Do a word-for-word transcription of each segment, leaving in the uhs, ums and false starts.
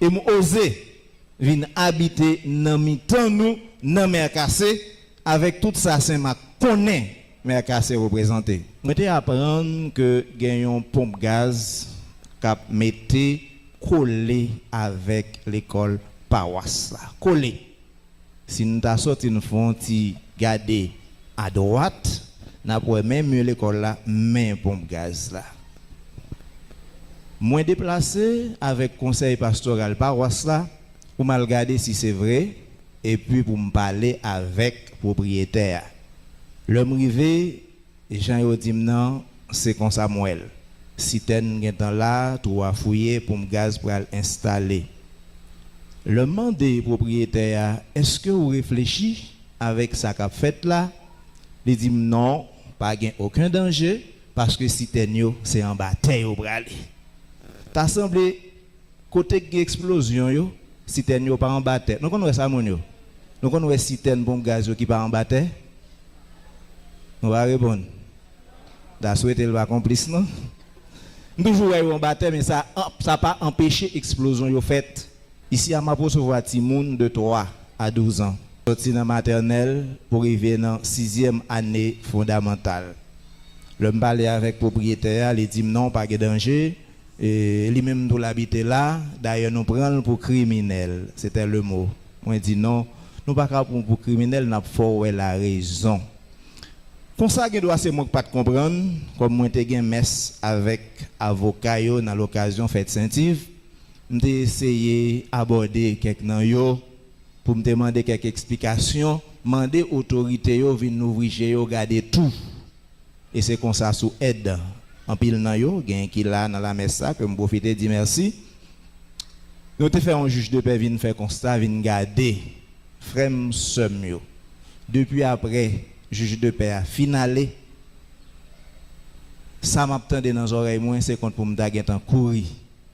e m oze vin abite nan mitan nou nan Mè Kase, avèk tout sa Sen Mak konnen Mè Kase reprezante. Mwen te aprann ke gen yon ponp gaz k ap mete kole avèk lekòl pawas la. Kole. Si n ta sòti n fè yon ti gade adwat, n ap wè men mi lekòl la, men ponp gaz la. Mwen deplase avèk konsèy pastoral pawas la pou m al gade si se vre, epi pou m pale avèk pwopriyetè a. Lè m rive, jan yo di m nan, se konsa m wè l. Sitèn gentan la, twou a fouye, ponp gaz pral enstale. Lè m mande pwopriyetè a, èske w reflechi avèk sa k ap fèt la? Li di m non, pa gen okenn danje, paske sitèn yo se anba tè yo prale. Ta sanble kote k gen eksplozyon yo, sitèn yo pa anba tè. Nou konn wè sa moun yo? Nou konn wè sitèn ponp gaz yo ki pa anba tè? Nou pa reponn. Ta swete l pa konplis non. M toujou wè yo anba tè, men sa, sa pa anpeche eksplozyon yo fèt. Isi a, m ap resevwa timoun de twa a douz an. Sòti nan matènèl pou rive nan sizyèm ane fondamantal. Lè m pale avèk pwopriyetè a, li di m non, pa gen danje. E li menm tou l abite la, dayè nou pran l pou kriminèl, c'était le mot. Mwen di non, nou pa ka pran w pou kriminèl, n ap fè w wè larezon. Konsa, gen dwa se mwen k pa t konprann, kòm mwen te gen mès avèk avoka yo nan lokazyon fèt Sentiv, m te eseye abòde kèk nan yo pou m te mande kèk eksplikasyon, mande otorite yo vin louvri je yo gade tou. E se konsa, sou èd anpil nan yo, gen ki la nan lamès sa, ke m pwofite di mèsi, nou te fè yon jij de pè vin fè konsta, vin gade frè m, sè m yo. Depi aprè jij de pè a fin ale, sa m ap tande nan zòrèy mwen, se kont pou m ta gentan kouri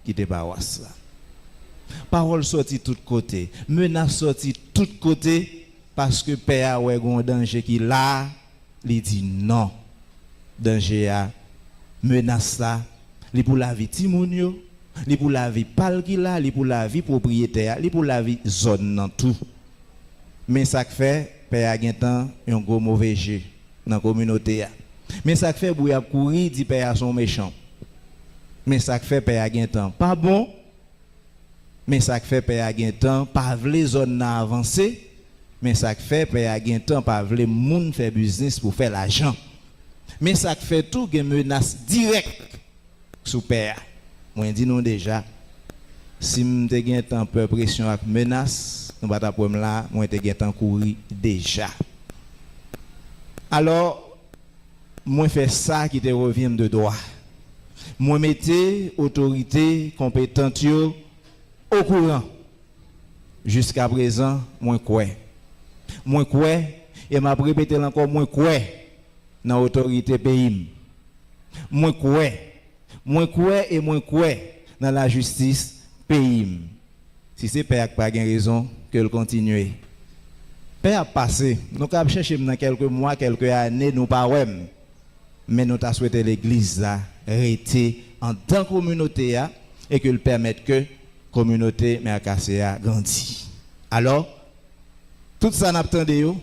kite pawas la. Pawòl sòti tout kote, menas sòti tout kote, paske pè a wè gon danje ki la, li di non. Danje a, menas la, li pou lavi timoun yo, li pou lavi pa l ki la, li pou lavi pwopriyetè a, li pou lavi zòn nan tou. Men sa k fè pè a gentan yon gwo move je nan kominote a. Men sa k fè bri ap kouri di pè a se yon mechan. Men sa k fè pè a gentan pa bon. Men sa k fè pè a gentan pa vle zòn nan avanse. Men sa k fè pè a gentan pa vle moun fè biznis pou fè lajan. Men sa k fè tou gen menas dirèk sou pè a. Mwen di nou deja, si m te gentan pè presyon ak menas, nou pa t ap wè m la, mwen te gentan kouri deja. Alò, mwen fè sa ki te revyen m de dwa. Mwen mete otorite konpetant yo okouran. Jiskaprezan, mwen kwè. Mwen kwè, e m ap repete l ankò, mwen kwè nan otorite peyi m. Mwen kwè, mwen kwè e mwen kwè nan lajistis peyi m. Si se pè a k pa gen rezon, ke l kontinye. Pè a ap pase. Nou ka ap chèche m nan kèlke mwa, kèlke ane, nou pa wè m. Men nou ta swete legliz la rete anndan kominote a e ke l pèmèt ke kominote Mè Kase a grandi. Alò, tout sa n ap tande yo,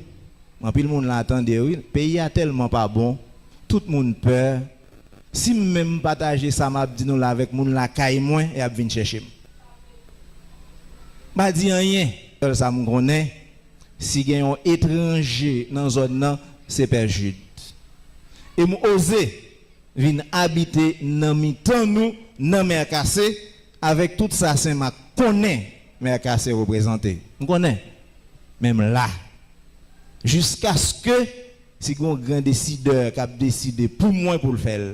anpil moun la tande, wi, peyi a tèlman pa bon, tout moun pè. Si m menm pataje sa m ap di nou la avèk moun lakay mwen, y ap vin chèche m. Pa di anyen. Sèl sa m konnen, si gen yon etranje nan zòn nan, se Pè Jid. E m oze vin abite nan mitan nou, nan Mè Kase, avèk tout sa Sen Mak konnen Mè Kase reprezante. M konnen. Men m la. Jiskaske si gon gran desidè k ap deside pou mwen pou l fè l,